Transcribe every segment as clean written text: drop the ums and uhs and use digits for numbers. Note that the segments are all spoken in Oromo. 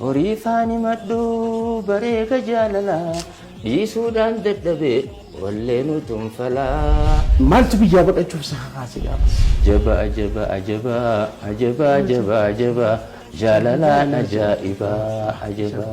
Horii faani madhu bareega jaalalaa dhiisuudhaan dadhabee wallee nu tumfalaa. Maaltu biyyaa baqachuuf si kakaase gaafas? Jaba ajaba ajaba ajaba ajaba ajaba jaalalaan ajaa'ibaa ajaba.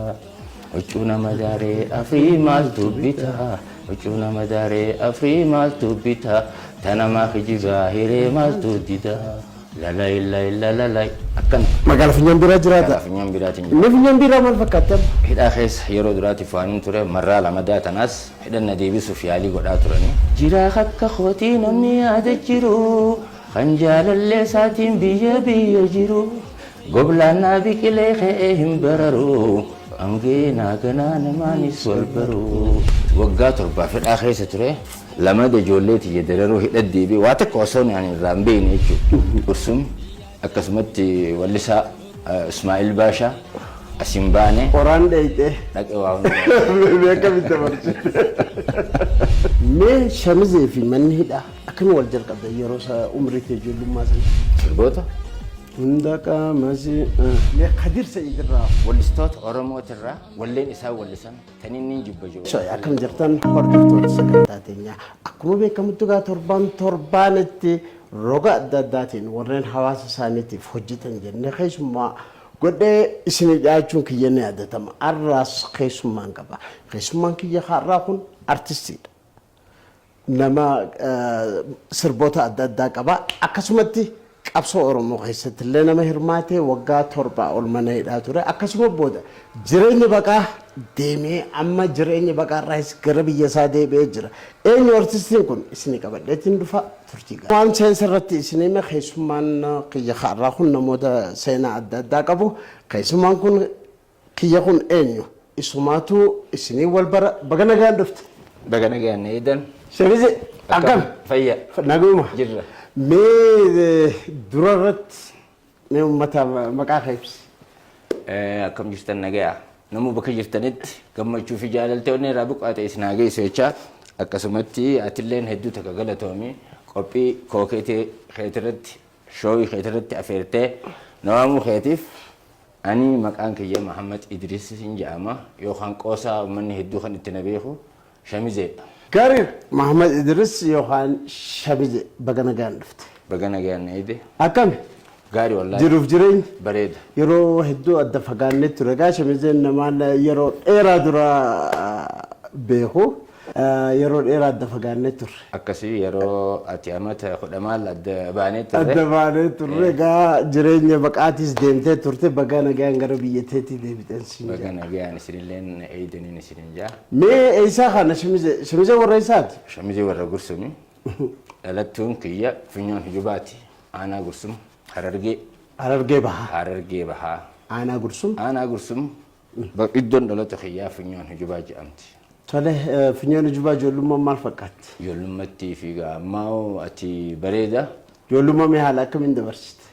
Huccuu nama daaree afrii maaltu bitaa? Huccuu nama daaree afrii maaltu bitaa? Tanamaa kijibaa hiree maaltu didaa? Lalai lai lalalai akkana. Magaala Funyaan Biiraa jiraata. Magaalaa Funyaan Biiraatiin jira. Inni Funyaan Biiraa maal fakkaatti amma? Hidhaa keessa yeroo duraatiif waanin ture marraa lamadaa tanaas hidhanna deebisuuf yaalii godhaa turani. Jiraa akka kootii namni yaada jiru kan jaalallee isaatiin biyya biyya jiru goblaan naa biqilee ka'ee hin bararu hangee naa ganaa namaanis wal baru. Waggaa 7 hidhaa keessa ture. Lamada ijoollee tiyya dararoo hidha deebi'e waa takka osoo ani irraa hin beekne jechuudha. Gursum akkasumatti wallisaa Ismaa'il Baashaa asiin baane. Qoraan dheeyxee. Dhaqee waa hunda. Mee akkamitti dabarsite? Mee shamizee fi manni hidhaa akkamiin wal jalqabdan yeroo isa umrii tee ijoollummaa sana? Sirboota. Hunda qaamasi. Mee Kadir Sa'iid irraa. Wallistoota Oromootirraa walleen isaan wallisan Tan inni jibba jiru. So, akkam jirtan hordoftoota sagantaa teenyaa? Akkuma beekamutti egaa torbaan torbaanitti roga adda addaatiin warreen hawaasa isaaniitiif hojjetan jennee keessummaa godhee isinii dhiyaachuun kiyya ni yaadatama. Har'aas keessummaan qaba. Keessummaan kiyya har'aa kun artistiidha. Nama sirboota adda addaa qaba. Akkasumatti qabsoo Oromoo keessatti illee nama hirmaatee waggaa 7 ol mana hidhaa ture. Akkasuma booda jireenya baqaa deemee amma jireenya baqaa irraayis gara biyya isaa deebi'ee jira. Eenyu artistiin kun? Isinii qabadheetiin dhufa turtii gaarii. Waan seensa irratti isin hime keessummaan kiyya har'aa kun namoota seenaa adda addaa qabu. Keessummaan kun Kiyya kun eenyu? Isumaatu isiniin wal bara. Baga nagaan dhufte. Baga nagaan na eedan. Shamize, akkam? Fayya. Naguma. Jirra. Mee dura irratti mee uummata maqaa kee ibsi. Akkam jirtan, nagaya? Namuu bakka jirtanitti gammachuu fi jaalaltee onnee irraa buqqaate isin haa geessu jechaa, akkasumatti atilleen hedduu takka galatoomi, qophii kookeetee keetirratti, showii keetirratti afeertee na waamuu keetiif. Ani maqaan kiyya Mahammad Idris hin jedhama, yookaan qoosaa uummanni hedduu kan itti na beeku Shamizeedha. Gaariidha. Mahammad Idris yookaan Shamizee, baga nagaan dhufte. Baga nagaan na eede. Akkami? Gaarii wallaahi. Jiruuf jireenyi? Bareeda. Yeroo hedduu adda fagaannee ture. Egaa Shamizeen namaan yeroo dheeraa dura beeku. Yeroo dheeraa adda fagaannee turre. Akkasii, yeroo ati amata 10 maal adda baanee turre. Adda baanee turre. Egaa jireenya baqaatiis deemtee turte, baga nagaan gara biyya teetii deebiteen siin Baga jedha. nagaan isinilleen eeydaniin isinin jaa. Mee eessaa kana Shimizee? Shimizee warra eessaati? Shamizee warra Gursumi. Dhalattuun kiyya Funyoon Hujubaati. Aanaa Gursum. Harargee. Harargee Bahaa. Harargee Bahaa. Aanaa Gursum. Aanaa Gursum. Iddoon dhaloota kiyyaa Funyoon Hujubaa jedhamti. Tole, Funyoon Hujubaa ijoollummaan maal fakkaatti? Ijoollummattii fi ammaa ati bareeda. Ijoollummaa mee haala akkamiin dabarsite?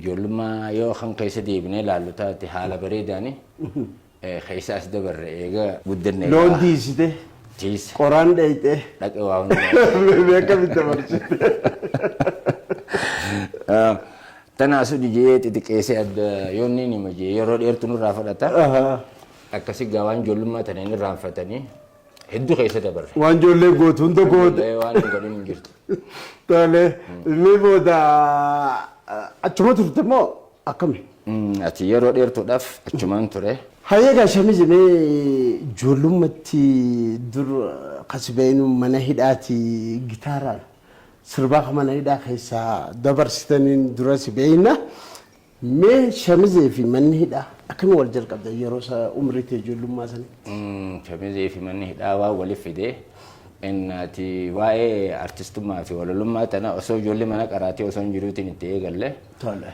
Ijoollummaa yoo kan keessa deebinee ilaallu taate haala bareedaani keessa as dabarre, eega guddanne. Loon tiisite. Tiise. Qoraan dheeyxee. Dhaqee waa hundumaa. Mee akkamitti dabarsite? Tanaasu dijee xixiqqeessee adda yoonni ni majee yeroo dheertu nurraa fudhata. Akkasi gaa waan ijoollummaa tana hin irraanfatanii, hedduu keessa dabarre. Waan ijoollee gootu hunda goote. Ijoollee waan hin godhin hin jirtu. Tole, mee booda achuma turte moo akkami? Ati yeroo dheertuudhaaf achumaan ture. Hayyee gaa Shamize, mee ijoollummaatti dur kasi beeynu mana hidhaati gitaaraan sirbaa kan mana hidhaa keessaa dabarsitaniin dura si beeyna. Mee Shamizee fi manni hidhaa akkamiin wal jalqabdan yeroo isa umrii tee ijoollummaa sanitti? Shamizee fi manni hidhaa waan waliif fide innaati waa'ee artistummaa fi walalummaa tana osoo ijoollee mana qaraatee osoo hin jiruutiin itti eegalle.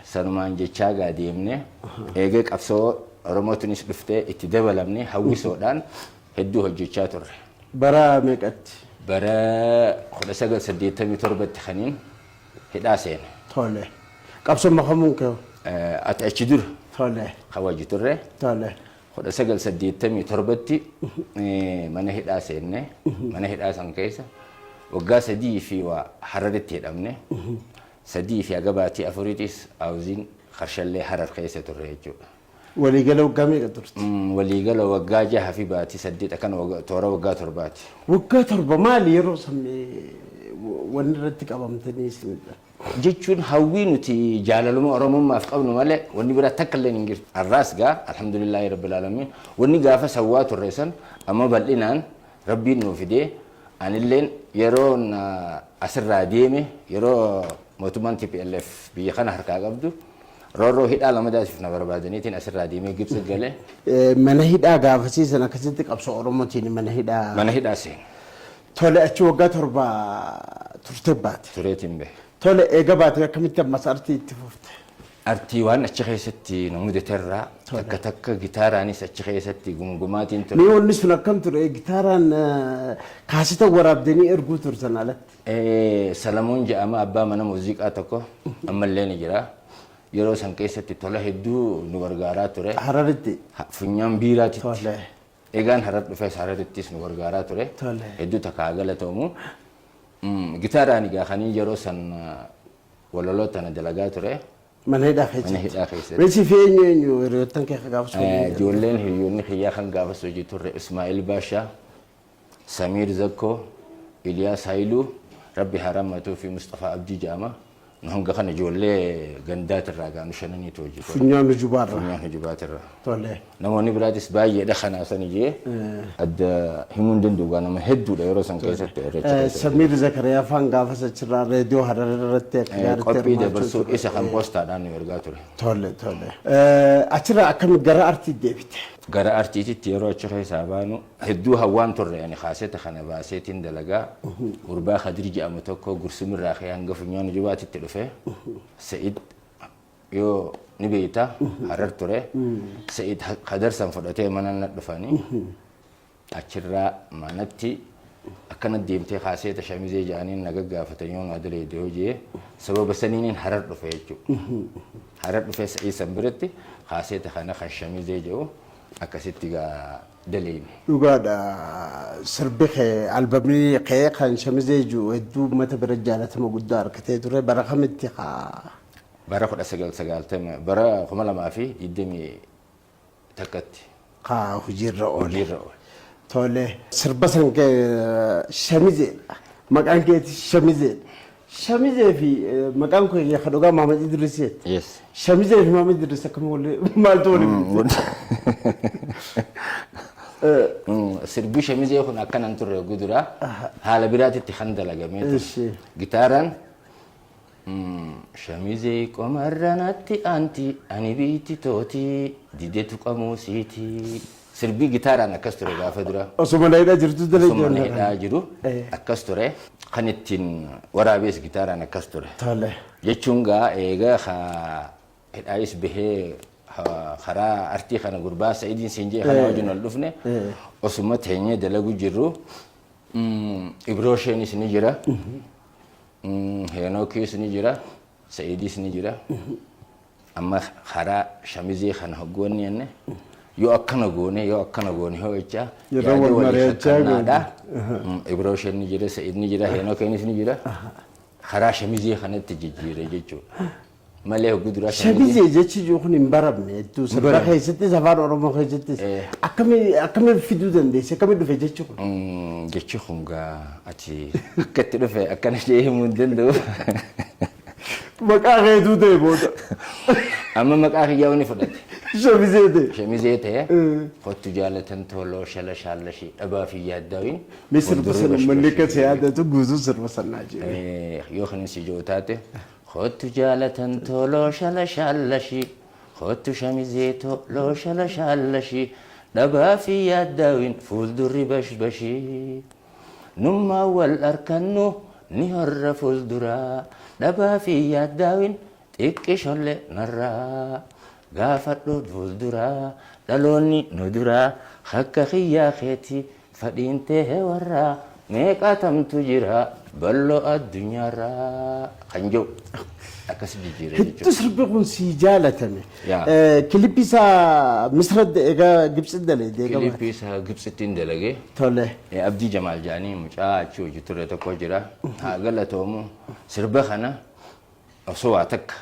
Sanumaan jechaa gaa deemne, eegee qabsoo Oromootinis dhuftee itti dabalamne, hawwisoodhaan hedduu hojjechaa turre. Bara meeqatti? Bara 1987tti kaniin hidhaa seene. Tole. Qabsoon makamuun kee hoo? Ati achi dura. Tole. Kan wajji turre. Tole. 1987tti mana hidhaa seenne. Mana hidhaa san keessa waggaa 3 fi waa Hararitti hidhamne. 3 fi haga baatii 4tis Awuziin Karshallee Harar keessa turre jechuudha. Waliigala waggaa meeqa turte? Waliigala waggaa 6 fi baatii 8 akkana toora waggaa 7ti. Waggaa 7 maali yeroo san wanni irratti qabamtanii isinidha? Jechuun hawwii nuti jaalaluma Oromummaaf qabnu malee wanni biraa takka illee hin jirtu. Har'aas gaa alhamdulillaahi rabbil aalamiin wanni gaafa sawwaa turre san amma bal'inaan Rabbiin nuu fidee anilleen yeroon asirraa deeme yeroo mootummaan TPLF biyya kana harkaa qabdu roorroo hidhaa lamadaatiif na barbaadaniitiin asirraa deemee Gibxi gale. Mana hidhaa gaafasiisan akkasitti qabsoo Oromootiin mana hidhaa. Mana hidhaa seene. Tole achi waggaa 7 turte baate. Tureetiin bahe. Tole eega baate akkamitti ammas artii itti fufte? Artii waan achi keessatti na mudate irraa takka takka gitaaraanis achi keessatti gumgumaatiin ture. Mee wanni sun akkam ture? Gitaaraan kaaseta waraabdanii erguu turtan alatti. Salamoon jedhama abbaa mana muuziqaa tokko ammallee ni jira. Yeroo san keessatti tola hedduu nu gargaaraa ture. Hararitti? Funyaan biiraatitti. Tole. Egaan Harar dhufes Hararittis nu gargaaraa ture. Tole. Hedduu takka haa galatoomu. Gitaaraan egaa kanii yeroo san walaloo tana dalagaa ture. Mana hidhaa keessatti. Mana hidhaa keessatti. Mee siif eenyu eenyu hiriyoottan kee ka gaafas waliin jiran? Ijoolleen hiriyoonni kiyyaa kan gaafas hojii turre Ismaa'il Baashaa, Samiir Zakkoo, Iliyaas Hayiluu, Rabbi haa rahmatuu fi Musxafaa Abdii jedhama. Nu hanga kana ijoollee gandaatirraa gaa nu shananiitu hojii ture. Funyaan hujubaa-rraa. Funyaan hujubaatirraa. Tole. Namoonni biraatis baay'eedha kanaa san ijee adda himuu hin danda'u gaa nama hedduudha yeroo san keessatti irreecha keessatti. Samiir Zakariyaa faan gaafas achirraa reediyoo Harar irratti akka gaariitti Qophii hirmaachuu dabarsuu ture. isa kan poostaadhaan nu ergaa ture. Tole tole. Achirraa akkami gara artiitti deebite? Gara artiititti yeroo achi keessaa baanu hedduu hawwaan turre ani kaaseta kana baaseetiin dalagaa gurbaa Kadir jedhamu tokko Gursumirraa ka'ee hanga Funyaan Ujubaatitti dhufe Sa'id yoo ni beekta Harar ture Sa'id Kadar san fudhatee mana na dhufanii achirraa manatti akkana deemtee kaaseeta shamizee jedhaniin na gaggaafatan yoo naa daleeyde yoo jee sababa saniiniin Harar dhufe jechuudha. Harar dhufee Sa'id san biratti kaaseeta kana kan shamizee jedhu akkasitti gaa daleeyne. Dhugaadha sirbi kee albamni kee kan shamizee jiru hedduu uummata bira jaalatama guddaa argatee ture bara kamitti kaa? Bara 1990 bara 2021tti. Kaa hojiirra oole. Hojiirra oole. Tole sirba san kee shamizeedha. Maqaan keetis shamizeedha. Shamizee fi maqaan koo ka dhugaa Mahamad Idris jette. Yes. Shamizee fi Mahamad Idris akkam wali maaltu waliin fide? Sirbi shamizee kun akkanan turre hogguu dura haala biraatitti kan dalagamee ture. Ishi. Gitaaraan shamizee qomarra natti aanti ani biitti tooti dide tuqamuu siiti. Sirbii gitaaraan akkas ture gaafa dura. Osoo mana hidhaa jirtu Osoo mana hidhaa jiru akkas ture. Kan ittiin waraabees gitaaraan akkas ture. Tole. Jechuun gaa eega hidhaayis bahee karaa artii kana gurbaa Sa'idiin siin jee kana wajjin ol dhufne osuma teenyee dalagu jirru Ibrosheenis ni jira. Heenookiis ni jira. Sa'idiis ni jira. Amma karaa shamizee kana hoggoonni jenne yoo akkana goone yoo akkana goone yoo jechaa Yeroo yaada wal walii mari'achaa kakkannaadha. Ibrosheen ni jira, Sa'id ni jira, Heenokeenis ni jira. Karaa shamizee kanatti jijjiire jechuudha. Malee hogguu duraa shamizee jechi jiru kun hin baramne hedduu sirba baramne. keessattis afaan Oromoo keessattis akkamiin akkamiin fiduu dandeesse akkamiin dhufe jechi kun? Jechi kun gaa ati akka itti dhufe akkana jee himuu hin danda'u. Maqaa keetuu ta'e booda. Amma maqaa kiyyaa ni fudhate. Shamizee ta'e. Shamizee ta'e. Kottu jaalatan tooloo shala shaallashii dhabaa fi yaaddaawin. Mee sirba sana uummanni akka si yaadatu guutuu sirba sanaa jedhe. Yoo kan si jiru taate. Kottu jaalatan tooloo shala shaallashii. Kottu shamizee tooloo shala shaallashii dhabaa fi yaaddaawin fuuldurri bashbashii. Nummaan wal arkannu ni horra fuulduraa dhabaa fi yaaddaawin xiqqisholle narraa gaafadhu fuulduraa dhaloonni nu duraa akka kiyyaa keeti fadhiin tee warraa meeqaatamtu jira bal'oo addunyaarraa kan jedhu akkas jijjiire Hedduu jechuudha. sirbi kun sii jaalatame. Yaa. Kilippi isaa Misra egaa Gibxi daleede egaa. Kilippi isaa Gibxitti hin dalage. Tole. Abdii Jamaal jedhanii mucaa achi hojii ture tokko jira. Haa galatoomu sirba kana osoo waa takka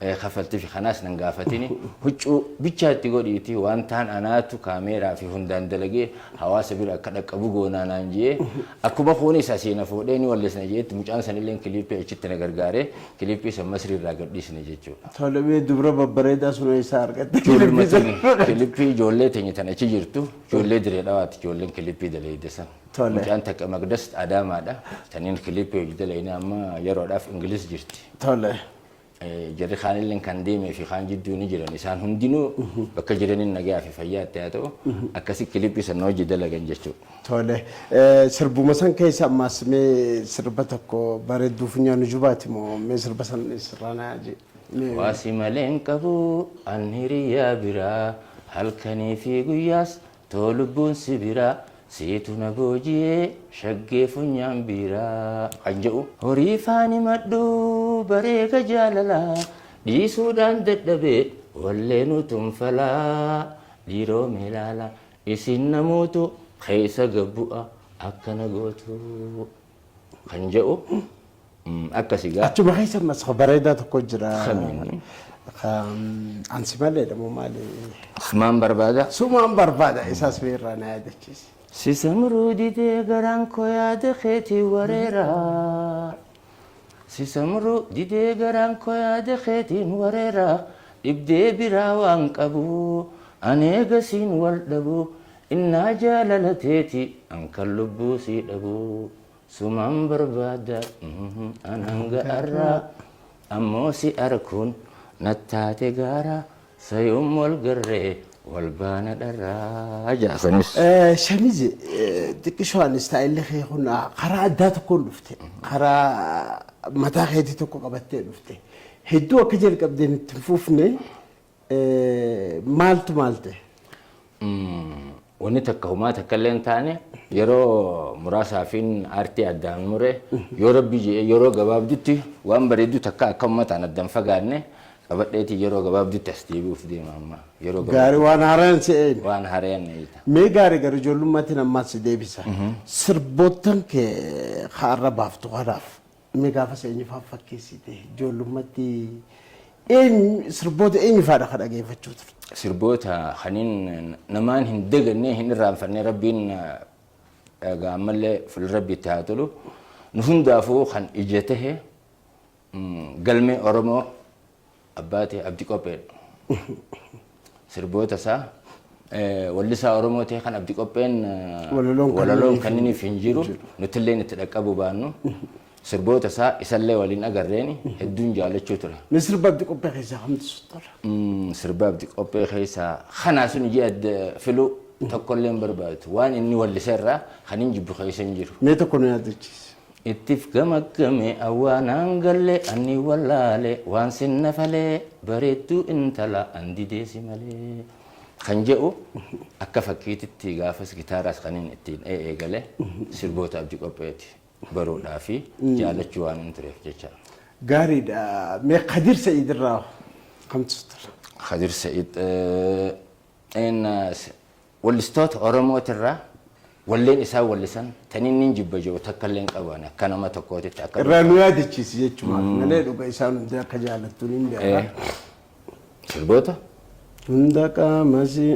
Kafaltii fi kanaas nan gaafatini, huccuu bichaatti godhiiti waan taan anaatu kaameeraa fi hundaan dalagee hawaasa bira akka dhaqqabu goonaa naan jee. Akkuma kunis asii na fuudhee ni wallisna jeetti, mucaan sanillee kiliippii achitti na gargaaree kiliippii san Masrii irraa gadhiisne jechuudha. Tole, mee dubra babbareedaa sun eessaa argatte? Kiliippii ijoollee teenya tan achi jirtu, ijoollee Diree Dhawaati, ijoolleen kiliippii daleeyde san. Tole. Mucaan takka Magdas Adaamaadha. Taniin kiliippii hojii dalayne amma yeroodhaaf Ingilis jirti. Tole. Jarri kaanillee kan deemee fi kaan jidduu ni jiran. Isaan hundinuu bakka jiraniin nagaa fi fayyaa itti haa ta'u, akkasi kiliippii sana hojii dalagan jechuudha. Tole. Sirbuma san keessa ammas mee sirba tokko, bareedduu funyaan jubaati moo, mee sirba san sirraanaa jee. Waasi malee hin qabu an hiriyaa biraa, halkanii fi guyyaas too lubbuun si biraa, siitu na booji'ee shaggee funyaan biiraa kan jedhu. Horii faani madhu bareega jaalalaa, dhiisuudhaan dadhabee wallee tumfalaa, dhiiroo meelaala isin namuutu keessa gabbu'a akkana gootu kan jedhu akkasi gaa. Achuma keessa ammas bareedaa tokko jira. Kamiin? Ansi maleedha moo maali? Sumaan barbaada. Sumaan barbaada, isaas mee irraa na yaadachiisi. Si samruu didee garaan koo yaada keetii wareera. Si samruu didee garaan koo yaada keetiin wareera. Dhibdee biraa waan qabu aneega siin wal dhabu, innaa jaalala teeti an kan lubbuu sii dhabu. Sumaan barbaada an hanga arraa, ammoo si arkuun nattaate gaara, sayuun wal garree wal baana dharraa jaasanis. Shamizi, xiqqishoo ani istaayilli kee kun karaa addaa tokkoon dhufte. Karaa mataa keetii tokko qabattee dhufte. Hedduu akka jalqabdeen itti hin fufne, maaltu maal ta'e? Wanni takka humaa takka illee hin taane, yeroo muraasaafin aartii addaan mure. Yoo Rabbi jedhe yeroo gabaabdutti waan bareeddu takka akka uummataan addaan fagaanne qabadheetii yeroo gabaabdutti as deebi'uuf deema amma. Yeroo Gaarii, waan haaraan si eeyne. Waan haaraan eeyita. Mee gaarii gara ijoollummaatti ammaas si deebisa. Sirboottan kee haarra baaftu kanaaf mee gaafas eenyufaa fakkeessite? Ijoollummaatti eenyu, sirboota eenyufaadha ka dhageeffachuu turte? Sirboota kaniin namaan hin daganne, hin irraanfanne, Rabbiin egaa ammallee fuula Rabbi itti haa tolu. Nu hundaafuu kan ija tahe galmee Oromoo abbaa ta'e Abdi Qopheedha. Sirboota isaa, wallisaa Oromoo ta'e kan Abdi Qopheen Walaloon kan inni hin jiru, nutillee itti dhaqqabu baannu, sirboota isaa isallee waliin agarreen hedduun jaalachuu ture. Mee sirba Abdi Qophee keessaa kamtu sitti tola? Sirba Abdi Qophee keessaa kanaa sun ji'a filuu tokkollee hin barbaadu. Waan inni wallise irraa kan hin jibbu keessa hin jiru. Mee tokko nu yaadachiisi. Ittif gamaggame awwaanaan galle, anni wallaale waan sinna falee, bareedduu intala an dideesi malee kan jedhu akka fakkiititti gaafas gitaaraas kan inni ittiin eegale sirboota Abdi Qopheeti baruudhaa fi jaalachuu waan hin tureef jecha. Gaariidha. Mee Kadir Sa'iid irraa kamtu sitti tola? Kadir Sa'iid wallistoota Oromootirraa walleen isaan wallisan tan inni hin jibba jiru takka illee hin qaban akka nama tokkootitti akka Irraa nu yaadachiisi jechuudha. Malee dhuga isaan hundi akka jaalattu ni beeka. Sirboota Hunda qaamasii.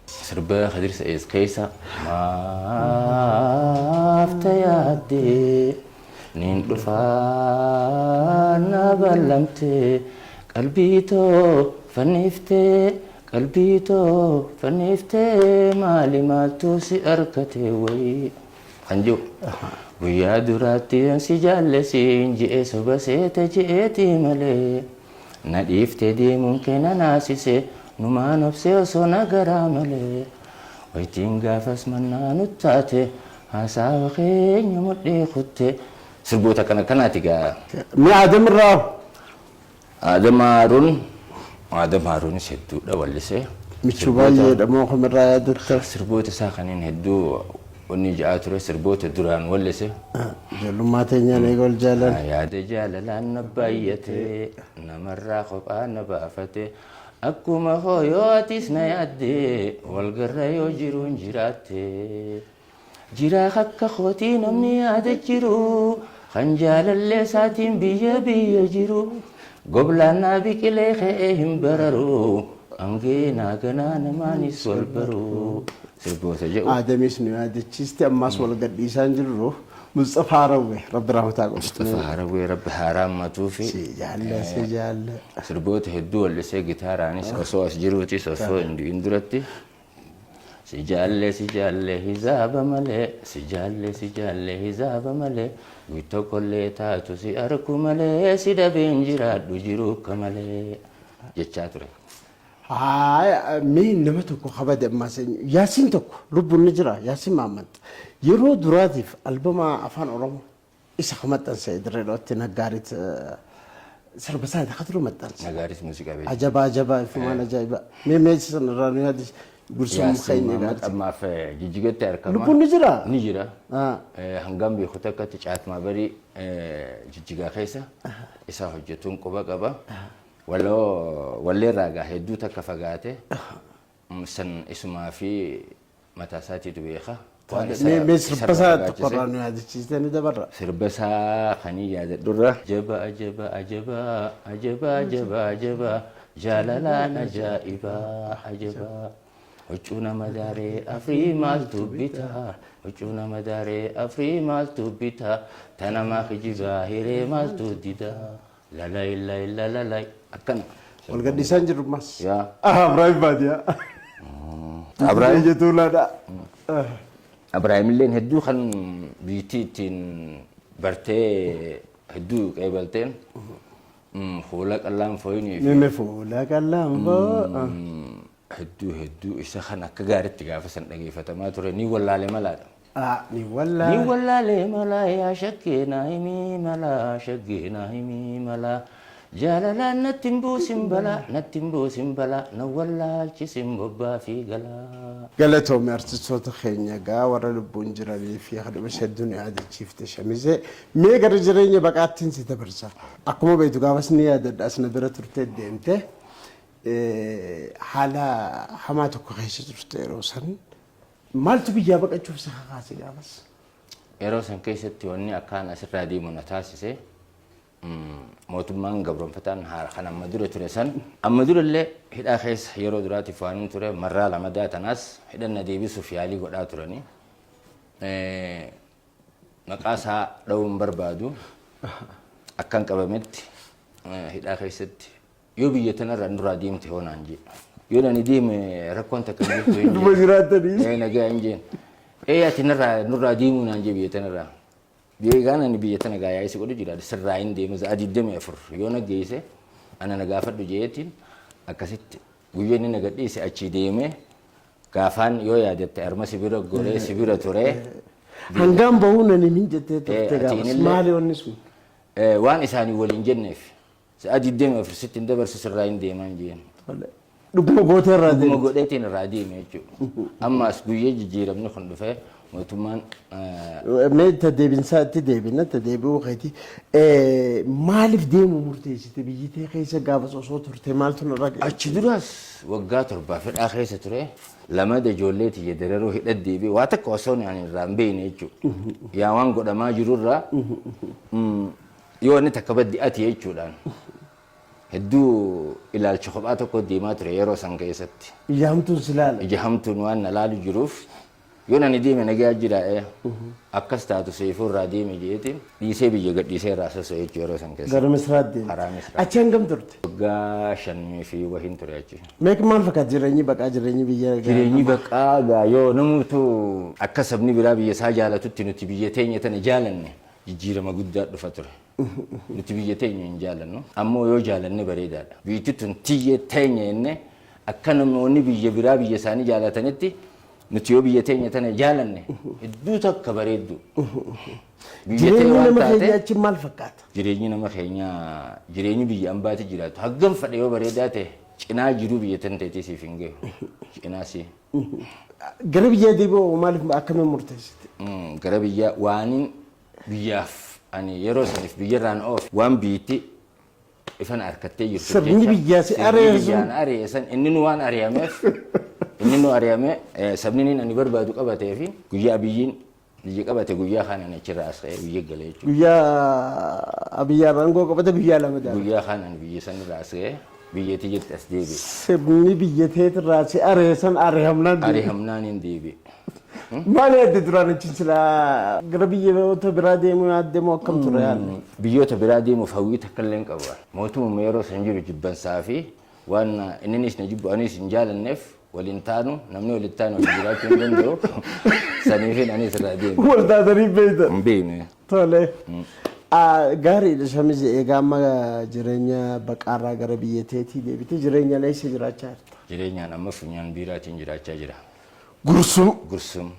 Sirba Kadir Sa'iid keessa maaf tayaaddee niin dhufaa na ballamtee, qalbii too fanniftee, qalbii too fanniftee, maali maaltu si arkate wayii kan jiru. Guyyaa duraatti si jaallesiin je'e, soba seete je'eeti malee, na dhiiftee deemuun kee na naasise, numaan obsee osoo na garaa malee, waytiin gaafas mannaa nuttaate, haasawa keenya mudhii kutte. Sirboota kana kanaati gaa. Mee Adam irraa? Adam Haaruun, Adam Haaruunis hedduudha wallisee. Michuu baay'eedha moo kamirraa yaadatta? Sirboota isaa kanneen hedduu wanni ja'aa ture, sirboota duraan wallise. Ijoollummaa teenyaan eega wal jaalan. Yaada jaalalaan na baay'ate, namarraa kophaa na baafate, akkuma hoo yoo atis na yaadde, walgarra yoo jiruun jiraatte. Jiraa akka kootii namni yaada jiru kan jaalallee isaatiin biyya biyya jiru. Goblaan naa biqilee ka'ee hin bararu. Angee naa ganaa namaanis wal baru. Sirboota jedhu. Aadamis nu yaadachiiste, ammaas wal gadhiisaan jirru Mustafaa Harawwee, Rabbi rahmataa godhu. Mustafaa Harawwee, Rabbi haaraan fi Si jaalla, si jaalla. Sirboota hedduu wallisee, gitaaraanis osoo as jiruutis, osoo hin du'in duratti. Si jaalle, si jaalle hizaaba malee, si jaalle, si jaalle hizaaba malee, guyyaa tokkollee taatu si arku malee, si dhabeen jiraadhu jiru akka malee jechaa ture. Haa, mee nama tokko kabade ammaas, Yaasiin tokko lubbuun ni jira. Yaasiin Mahammad yeroo duraatiif albama Afaan Oromoo isa ka maxxanse Dirree Dhawaatti Naggaariit sirba isaati ka dura maxxanse. Nagaaris muuziqaa beektu. Ajabaa ajabaa ifumaan ajaa'iba. Mee meeshaa sana irraa nu yaadis, gursumuu Yaasiin keenya Mahammad gaariiti. Ammaaf Jijjigatti argama. Lubbuun ni jira? Ni jira. Hangam beeku takkatti caatmaa barii Jijjigaa keessa isaa hojjetuun quba qaba. Waloo walleerraa gaa hedduu takka fagaate, san isumaa fi mataa isaatiitu beeka. Waan Mee sirba isarraa isaa fagaachise. tokko irraa nu yaadachiistee ni dabarra. Sirba isaa kanii yaadadhurra. Ajaba ajaba ajaba ajaba ajaba ajaba, jaalalaan ajaa'ibaa ajaba. Huccuu nama daaree afrii maaltu bitaa? Huccuu nama daaree afrii maaltu bitaa? Tanamaa kijibaa hiree maaltu didaa? Lalai lai lalalai akkana. Wal gadhiisaan jirru ammas. Yaa. Abrahaam Baadiyaa. Abrahaam. Biyya Tuulaadha. Abrahaam illeen hedduu kan biyyattii ittiin bartee hedduu qeebalteen fuula qallaan fooyinii fi Mime fuula qallaan foo. Hedduu hedduu isa kan akka gaariitti gaafa san dhageeffatamaa ture, ni wallaale malaadha. Ni wallaa. Ni wallaalee malaa, yaa shaggee naa himii malaa, shaggee naa himii malaa, jaalalaan natti hin buusin balaa, natti hin buusin balaa, na wallaalchisin bobbaa fi galaa. Galatoome. Artistoota keenya gaa warra lubbuun jiranii fi hadhuma hedduu nu yaadachiifte shamizee. Mee gara jireenya baqaattiin si dabarsa. Akkuma beektu gaafas ni yaadadha, as na bira turtee deemte, haala hamaa tokko keessa turte yeroo san. Maaltu biyyaa baqachuuf si kakaase gaafas? Yeroo san keessatti wanni akkaan asirraa deemu na taasise, mootummaan gabroonfataan kan amma dura ture san, amma durallee hidhaa keessa yeroo duraatiif waan hin ture, marraa lamadaa tanaas hidhanna deebisuuf yaalii godhaa turanii. Maqaa isaa dha'uun barbaadu, akkan qabametti hidhaa keessatti yoo biyya tanarraa nurraa deemte hoo naan jee. Yoo nani deeme rakkoon takka hin jirtu hin Dhuma jeen. jiraattanii. Nagaa hin jeen. Ati nurraa deemuu naan jee biyya tanarraa. Biyya gaan ani biyya tana gaa yaa'ii si godhu jira, sirraa hin deemu, sa'a 24 yoo na geesse ana na gaafadhu jeetiin, akkasitti guyyaa inni na gadhiise achii deeme, gaafaan yoo yaadatte arma si bira goree si bira ture. Hangaan bahuu nan himin jettee turte Atiin gaafas. illee- Maali wanni sun? Waan isaanii waliin jenneef sa'a 24 sitti hin dabarsu, sirraa hin deeman jeen. Dhuguma gootee irraa Dhuguma deemte. godheetiin irraa deeme jechuudha. Ammas guyyaa jijjiiramni kun dhufee mootummaan Mee ta deebinsaa itti deebina, ta deebi'uu keeti. Maaliif deemuu murteessite? Biyyi tee keessa gaafas osoo turte maaltu narra ga'e? Achi duraas waggaa 7 hidhaa keessa ture. Lamada ijoollee tiyya dararuu hidha deebi'e, waa takka osoo ani irraa hin beekne jechuudha. Yaa waan godhamaa jirurraa yoo inni takka baddi ati jechuudhaan hedduu ilaalcha kophaa tokko deemaa ture yeroo san keessatti. Ija hamtuun si laala. Ija hamtuun waan na laalu jiruuf, yoo nani deeme nagaa jira, akkas taatu seefuu irraa deeme jeetiin dhiisee biyya gadhiisee irraa sosso'e jechuudha yeroo san keessa. Gara Misraatti deemte. Karaa Misraa. Achi hangam turte? Waggaa 5 fi wahiin ture achi. Meeq maal fakkaata jireenyi baqaa, jireenyi biyya? Jireenyi baqaa gaa yoo namuutu akka sabni biraa biyya isaa jaalatutti nuti biyya teenya tana jaalanne, jijjiirama guddaa dhufa ture. Nuti biyya teenya hin jaalannu. Ammoo yoo jaalanne bareedaadha. Biyyi tun tiyyee teenya jennee akka namoonni biyya biraa biyya isaanii jaalatanitti nuti yoo biyya teenya tana jaalanne hedduu takka bareeddu. Biyya tee Jireenyi waan nama taate keenya achi maal fakkaata? Jireenyi nama keenyaa, jireenyi biyya ambaatti jiraatu haggam fadhe yoo bareedaa ta'e, cinaa jiruu biyya tan ta'eetii siif hin gahu. Cinaa si. Gara biyyaa deebi'uu maaliif, akkamiin murteessite? Gara biyyaa waanin biyyaaf ani yeroo saniif biyyarraan oof waan biyyatti ifan harkattee jirtu. Sirni biyyaa si Sirni ari'e sun. biyyaan ari'e san, inni nu waan ari'ameef, inni nu ari'ame, sabni inni ani barbaadu qabatee fi guyyaa biyyiin Biyya qabate guyyaa kanaan achirraa as ka'ee biyya gale jechuudha. Guyyaa Abiyyi aangoo qabate guyyaa 2 daala. Guyyaa kanaan biyya sanirraa as ka'ee biyyatti jirti as deebi'e. Sirni biyya teetirraa si areessan ari'amnaan deebi'e. Ari'amnaan hin deebi'e. Maal yaadde duraan achi silaa gara biyyoota biraa deemuu yaadde moo akkam ture yaadne? Biyyoota biraa deemuuf hawwii takka illee hin qabu. Mootummaa yeroo san jiru jibbansaa fi waan inninis na jibbu anis hin jaalanneef waliin taanu, namni waliin taanu waliin jiraachuu hin danda'u. Saniifin anis irraa deeme. Wal taatanii beektan. Hin beekne. Tole. Gaariidha Shamizi, egaa amma jireenya baqaarraa gara biyya teetii deebite, jireenya eessa jiraachaa jirta? Jireenyaan amma Funyaan Biiraatiin jiraachaa jira. Gursum. Gursum.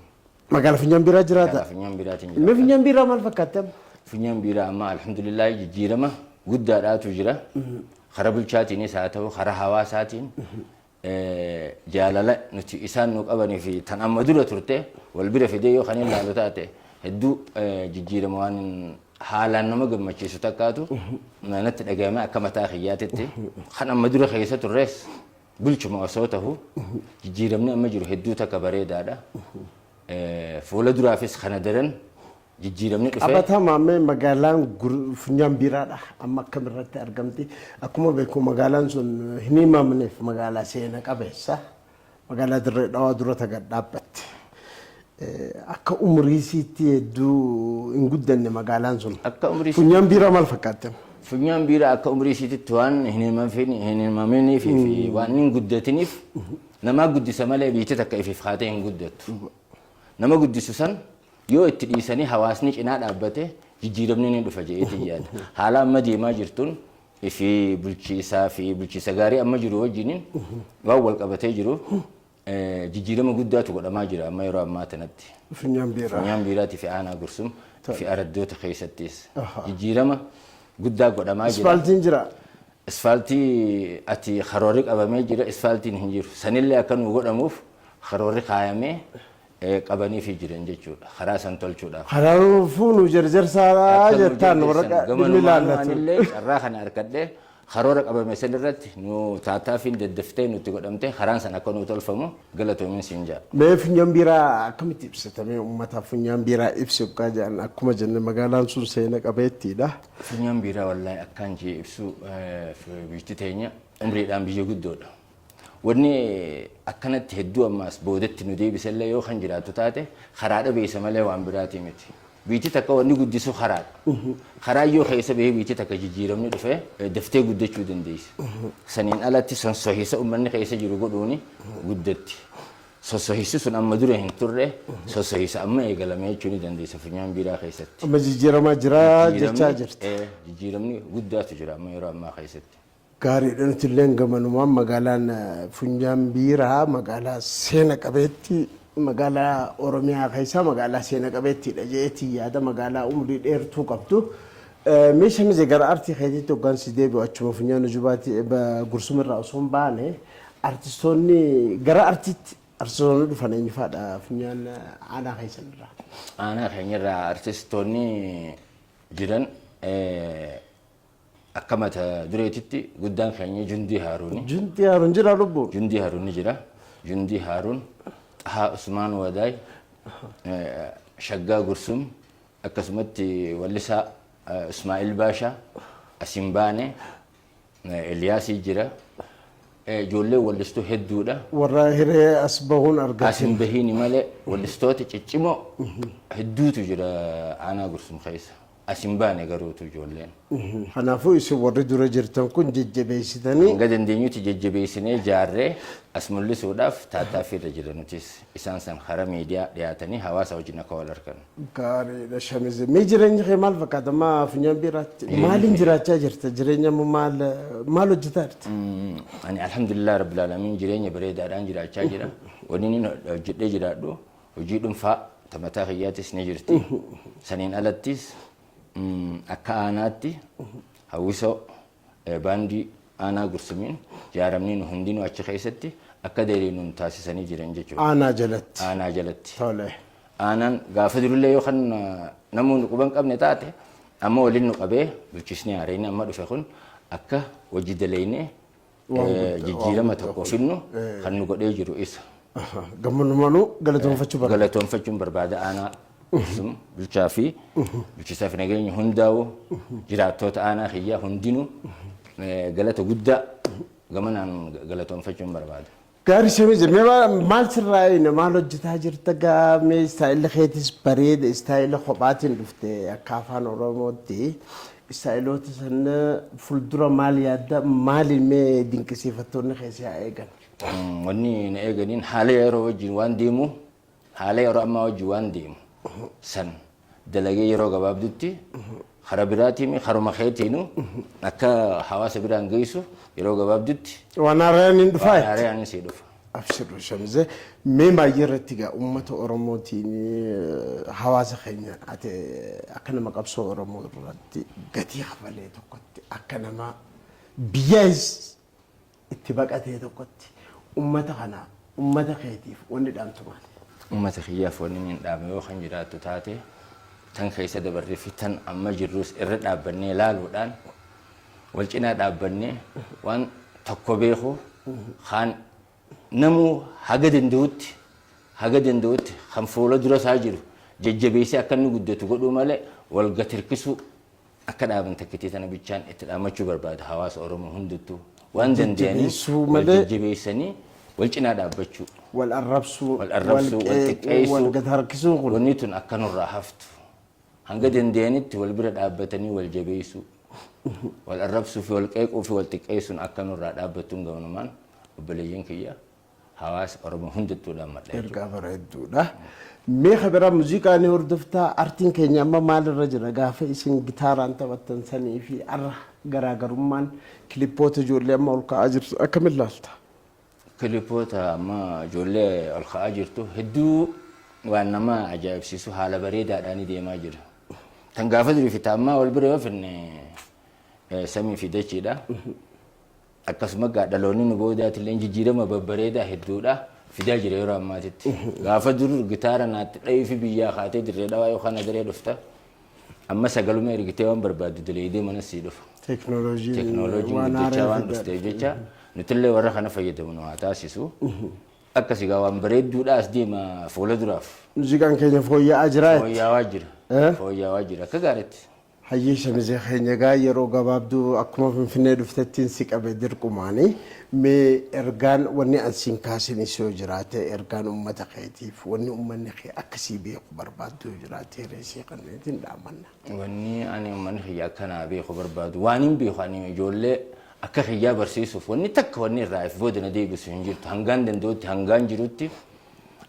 Magaala Funyaan Biiraa jiraata. Magaalaa Funyaan Biiraatiin Mee jiraata. Funyaan Biiraa maal fakkaatti amma? Funyaan Biiraa amma alhamdulillah jijjiirama guddaadhaatu jira. Karaa bulchaatiinis haa ta'u karaa hawaasaatiin jaalala nuti isaan nu qabanii fi tan amma dura turte wal bira fidee yoo kan ilaalu taate, hedduu jijjiirama waan haalaan nama gammachiisu takkaatu natti dhagahame. Akka mataa kiyyaatitti kan amma dura keessa turres bulchuma osoo tahu, jijjiiramni amma jiru hedduu takka bareedaadha. Fuula duraafis kana daran jijjiiramni dhufee. Qabatamaa mee magaalaan Funyaan Biiraadha. Amma akkamirratti argamti? Akkuma beeku magaalaan sun hin himamneef magaalaa seena qabeessa. Magaalaa Dirree Dhawaa dura taga dhaabbatte. Akka umurii isiitti hedduu hin guddanne magaalaan sun. Akka umurii Funyaan Biiraa maal fakkaatti? Funyaan Biiraa akka umurii isiititti waan hin himaminiif fi waan hin guddatiniif, namaa guddisa malee biyyi takka ifiif haatee hin guddattu. Nama guddisu san yoo itti dhiisanii hawaasni cinaa dhaabbate, jijjiiramni ni dhufa jedheetiin yaada. Haala amma deemaa jirtuun fi bulchiisaa fi bulchiisa gaarii amma jiru wajjiniin waan wal qabatee jiru, jijjiirama guddaatu godhamaa jira amma yeroo ammaa kanatti. Funyaan Biiraa. Funyaan Biiraatii fi aanaa Gursum fi araddoota keessattis jijjiirama guddaa godhamaa jira. Ispaaltiin jira. Isfaaltii ati karoorri qabamee jira, isfaaltiin hin jiru. Sanillee akka nu godhamuuf karoorri kaayamee qabaniifi jiran jechuudha. Karaa san tolchuudhaaf. Kanaafuu nu jarjarsaadhaa Akka nu jettaan jarjarsan warra dhimmi gamanumaanuu ilaallatu. Anillee carraa kana argadhee karoora qabame san irratti nu taataaffiin daddaftee nutti godhamte, karaan san akka nu tolfamu galatoomin siin jedha. Mee Funyaan Biiraa akkamitti ibsatamee uummataaf Funyaan Biiraa ibsi yoggaa jedhan, akkuma jenne magaalaan sun seena qabeettiidha. Funyaan Biiraa wallaahi akkaan jee ibsu, biyyi teenya umriidhaan biyya guddoodha. Wanni akkanatti hedduu ammaas boodatti nu deebisellee yoo kan jiraattu taate, karaa dhabeessa malee waan biraatii miti. Biyyi takka wanni guddisu karaadha. Karaa yoo keessa bahee biyyi takka jijjiiramni dhufee daftee guddachuu dandeessi. Saniin alatti sonsohisa uummanni keessa jiru godhuuni guddatti. Sossohisi sun amma dura hin turre, sossohisa amma eegalame jechuu ni dandeessa Funyaan Biiraa keessatti. Amma jijjiiramaa jira jechaa jirti. Jijjiiramni guddaatu jira amma yeroo ammaa keessatti. Gaariidha, nuti illee gamanumaan magaalaan Funyaan Biiraa magaalaa seena qabeetti, magaalaa Oromiyaa keessaa magaalaa seena qabeettiidha jeetii yaada, magaalaa umurii dheertuu qabdu. Meeshaa mizee gara artii keetiitti hoggaan si deebi'u, achuma Funyaan Ujubaatti Gursumirraa osoo hin baane, artistoonni gara artiitti artistoonni dhufan eenyu fa'aadha Funyaan aanaa keessan irraa? Aanaa keenyarraa artistoonni jiran akka mata dureetitti guddaan keenya Jundii Haaruuni. Jundii Haaruun jira lubbuun? Jundii Haaruun ni jira. Jundii Haaruun, Xahaa Usmaan Wadaay, Shaggaa Gursum, akkasumatti wallisaa Ismaa'il Baashaa, Asiin Baane, Eliyaasii jira. Ijoollee wallistuu hedduudha. Warra hiree as bahuun argate. Asiin bahiini malee wallistoota ciccimoo hedduutu jira aanaa Gursum keessa. Asiin baane garuutu ijoolleen. Kanaafuu isin warri dura jirtan kun jajjabeessitanii. Hanga dandeenyutti jajjabeessinee jaarree as mul'isuudhaaf taattaaffii irra jira nutis. Isaan san karaa miidiyaa dhiyaatanii hawaasa wajjin akka wal argan. Gaariidha Shamize. Mee jireenyi kee maal fakkaata? Amma Funyaan Biiraatti maaliin jiraachaa jirta? Jireenya amma maal maal hojjetaa jirta? Ani alhamdulillah rabbil alamin jireenya bareedaadhaan jiraachaa jira. Wanni inni hojjedhee jiraadhu hojii dhuunfaa ta mataa kiyyaatis ni jirti. Saniin alattis akka aanaatti hawwisoo baandii aanaa Gursumiin jaaramni nu hundinuu achi keessatti akka diriinuun taasisanii jiran jechuudha. Aanaa jalatti. Aanaa jalatti. Tole. Aanaan gaafa durillee yoo kan namoonni quban hin qabne taate, amma waliin nu qabee bulchisni haareen amma dhufe kun akka hojii daleeynee jijjiirama tokko finnu kan nu godhee jiru isa. Gammanumaanuu galatoonfachuu barbaada. Galatoonfachuun barbaada aanaa. Sum bulchaa fi bulchiisaa fi nageenya hundaa'u jiraattoota aanaa kiyyaa hundinuu galata guddaa gamanaan galatoonfachuun barbaada. Gaarii Shamizee, mee maal sirraa eeyna, maal hojjetaa jirta gaa? Mee istaayilli keetis bareeda, istaayila kophaatiin dhufte akka afaan Oromootti. Istaayiloota sana fuuldura maal yaadda, maaliin mee dinqisiifattoonni kee si haa eegan? Wanni na eeganiin haala yeroo wajjin waan deemu, haala yeroo ammaa wajjin waan deemu san dalagee yeroo gabaabdutti karaa biraatiin karuma keetiinu akka hawaasa biraan geessu yeroo gabaabdutti. Waan haaraan hin dhufaa? Waan haaraan sii dhufa. Abshiru Shamizee, mee baay'ee irratti gaa uummata Oromootiin, hawaasa keenya, ati akka nama qabsoo Oromoo irratti gatii kafalee tokkotti, akka nama biyyaas itti baqatee tokkotti, uummata kana, uummata keetiif wanni dhaamtu maali? Uummata kiyyaaf wanni hin dhaame yoo kan jiraattu taate, tan keessa dabarree fi tan amma jirrus irra dhaabbannee ilaaluudhaan wal cinaa dhaabbannee waan tokko beeku kaan namuu haga danda'utti kan fuula dura isaa jiru jajjabeessee akka inni guddatu godhuu malee wal gatirkisuu akka dhaaban takkitii tana bichaan itti dhaammachuu barbaada. Hawaasa Oromoo hundattuu waan danda'anii Jajjabeessuu wal malee jajjabeessanii wal cinaa dhaabbachuu. Wal arrabsuu, wal arrabsuu, wal qeequu, xiqqeessuu, wal gad harkisuu kun wanni tun akka nurraa haftu, hanga danda'anitti wal bira dhaabbatanii wal jabeessuu, wal arrabsuu fi wal qeequu fi wal xiqqeessuun akka nurraa dhaabbattuun gabanumaan obboleeyyan kiyya hawaasa Oromoo hundattuu dhaammadha jechuudha. Ergaa bareedduudha. Mee biraa, muuziqaa ni hordoftaa? Artiin keenya amma maalirra jira? Gaafa isin gitaaraan taphattan sanii fi arra garaagarummaan kilippoota ijoollee amma ol ka'aa jirtu akkamiin laalta? Kilipoota amma ijoollee ol ka'aa jirtu hedduu waan nama ajaa'ibsiisu, haala bareedaadhaan deemaa jira. Tan gaafa durii fi ammaa wal bira yoo finne samii fi dachiidha. Akkasuma gaa dhaloonni nu boodaatillee jijjiirama babbareedaa hedduudha fidaa jira yeroo ammaatitti. Gaafa dur gitaara naatti dhayii fi biyyaa kaatee dirree dhawaa yookaan agaree dhufta. Amma sagaluma ergitee waan barbaaddu daleedee mana sii dhufa. Teeknooloojiin Teeknooloojiin waan guddachaa haaraa waan fidaa. dhufteef jecha nutillee warra kana fayyadamu nu haa taasisu. Akkasii gaa waan bareedduudha as deema fuula duraaf. Muuziqaan keenya fooyya'aa jira. Fooyya'aa jira. Eh? Fooyya'aa jira akka gaariitti. Hayyee Shamizee keenya, gaa yeroo gabaabduu akkuma Finfinnee dhuftettiin si qabe dirqumaani. Mee ergaan wanni an siin kaasinis yoo jiraate, ergaan uummata keetiif wanni uummanni kee akkasii beeku barbaaddu yoo jiraate, reesii kanneetiin dhaamanna. Wanni ani uummanni kiyya akka naa beeku barbaadu, waan hin beeku ani ijoollee akka kiyyaa barsiisuuf wanni takka wanni irraa if booda na deebisu hin jirtu. Hangaan danda'utti, hangaan jirutti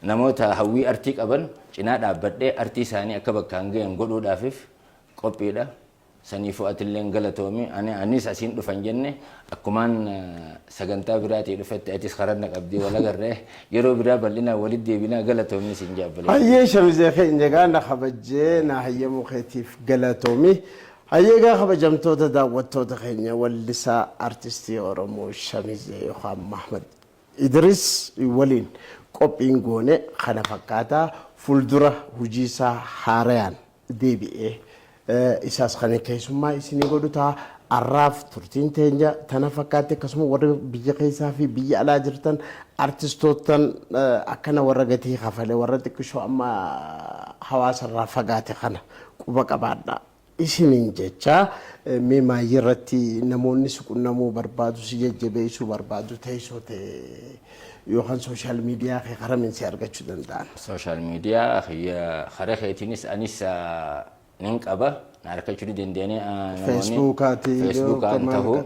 namoota hawwii artii qaban cinaa dhaabbadhee artii isaanii akka bakkaan gahan godhuudhaafif qophiidha. Saniifuu atilleen galatoomi. Ani anis asiin dhufan jenne akkumaan sagantaa biraatii dhufette atis karanna qabdii wal agarree yeroo biraa bal'inaan walitti deebinaa. Galatoomi siin jaabbalee. Hayyee Shamizee keenya, gaa na kabajjee na hayyamuu keetiif galatoomi. Hayyee gaa kabajamtoota daawwattoota keenya, wallisaa artistii Oromoo Shamizee yookaan Mahmad Idris waliin qophiin goone kana fakkaataa. Fuuldura hojii isaa haarayaan deebi'ee isaas kan keessummaa isinii godhu ta'a. Arraaf turtiin teenya tana fakkaatti. Akkasuma warri biyya keessaa fi biyya alaa jirtan artistootan akkana warra gatii kafale, warra xiqqishoo amma hawaasarraa fagaate kana quba qabaadha isiniin jecha. Mee maayii irratti namoonni si qunnamuu barbaadu, si jajjabeessuu barbaadu, teessoo ta'e yookaan social media kee karamiin si argachuu danda'an? Social media kiyya karaa keetiinis anis nin qaba, na argachuu ni dandeenye namoonni. Feesbuukaati? Feesbuukaan ta'uu.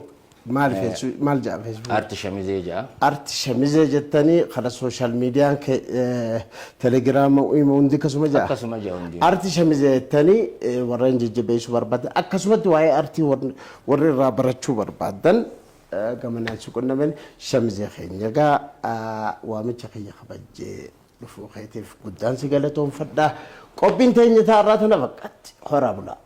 Maal maal jedha Feesbuuk? Arti Shamizee jedha. Arti Shamizee jettanii karaa social mediaan Telegiraama hundi akkasuma jedha. Akkasuma jedha hundi. Arti Shamizee jettanii warreen jajjabeessuu barbaadan, akkasumatti waa'ee artii warri irraa barachuu barbaadan gamanaan si qunnaman. Shamizee keenya, egaa waamicha kiyya kabajjee dhufuu keetiif guddaan si galatoonfadha. Qophiin teenya taarraa tana fakkaatti. Horaa bulaa.